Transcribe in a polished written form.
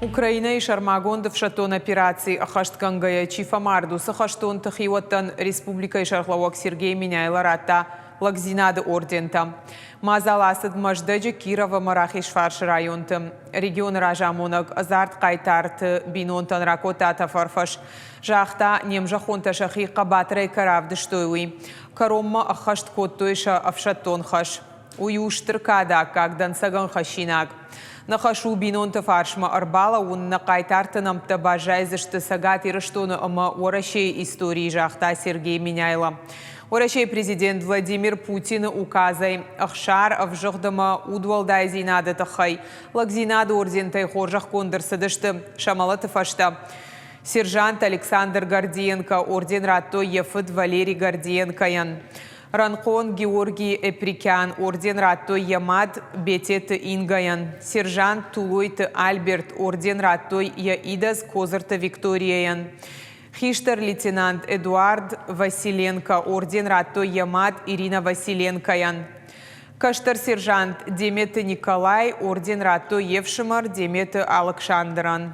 Украинӕйы сӕрмагонд ӕфсӕддон операци ӕххӕстгӕнгӕйӕ чи фӕмард, уыцы хӕстонты хиуӕттӕн республикӕйы сӕргълӕууӕг Сергей Меняйло радта Лӕгдзинады ордентӕ. Мадзал ацыд Мӕздӕджы, Киров ӕмӕ Рахизфарсы районты. Регионы разамонӕг ӕдзард хъайтарты бинонтӕн ракодта тӕфӕрфӕс. Загъта, не мзӕххонтӕ сӕхи хъӕбатырӕй кӕй равдыстой, уый. Кӕронмӕ ӕххӕст кодтой сӕ ӕфсӕддон хӕс. Уый у стыр кады аккаг дӕнцӕгӕн хӕссинаг. Ныхас у бинонты фарсмӕ ӕрбалӕууын, нӕ хъайтарты нӕмттӕ баззайдзысты Цӕгат Ирыстоны ӕмӕ Уӕрӕсейы историйы, загъта Сергей Меняйло. Уӕрӕсейы президент Владимир Путины указӕй ӕхсар, ӕвзыгъд ӕмӕ удуӕлдайдзинады тыххӕй лӕгдзинады ордентӕй хорзӕхгонд ӕрцыдысты сӕ мӕлӕты фӕстӕ. Сержант Александр Гордиенко орден радтой йӕ фыд Валерий Гордиенкойӕн. Рӕнхъон Георгий Эприкян орден радтой йӕ мад Бететы Ингайӕн. Сержант Тулойты Альберт орден радтой йӕ идӕдз Козырты Викторияйӕн. Хистӕр лейтенант Эдуард Василенко орден радтой йӕ мад Ирина Василенкойӕн. Кӕстӕр сержант Деметы Николай орден радтой йе фсымӕр Деметы Алыксандрӕн.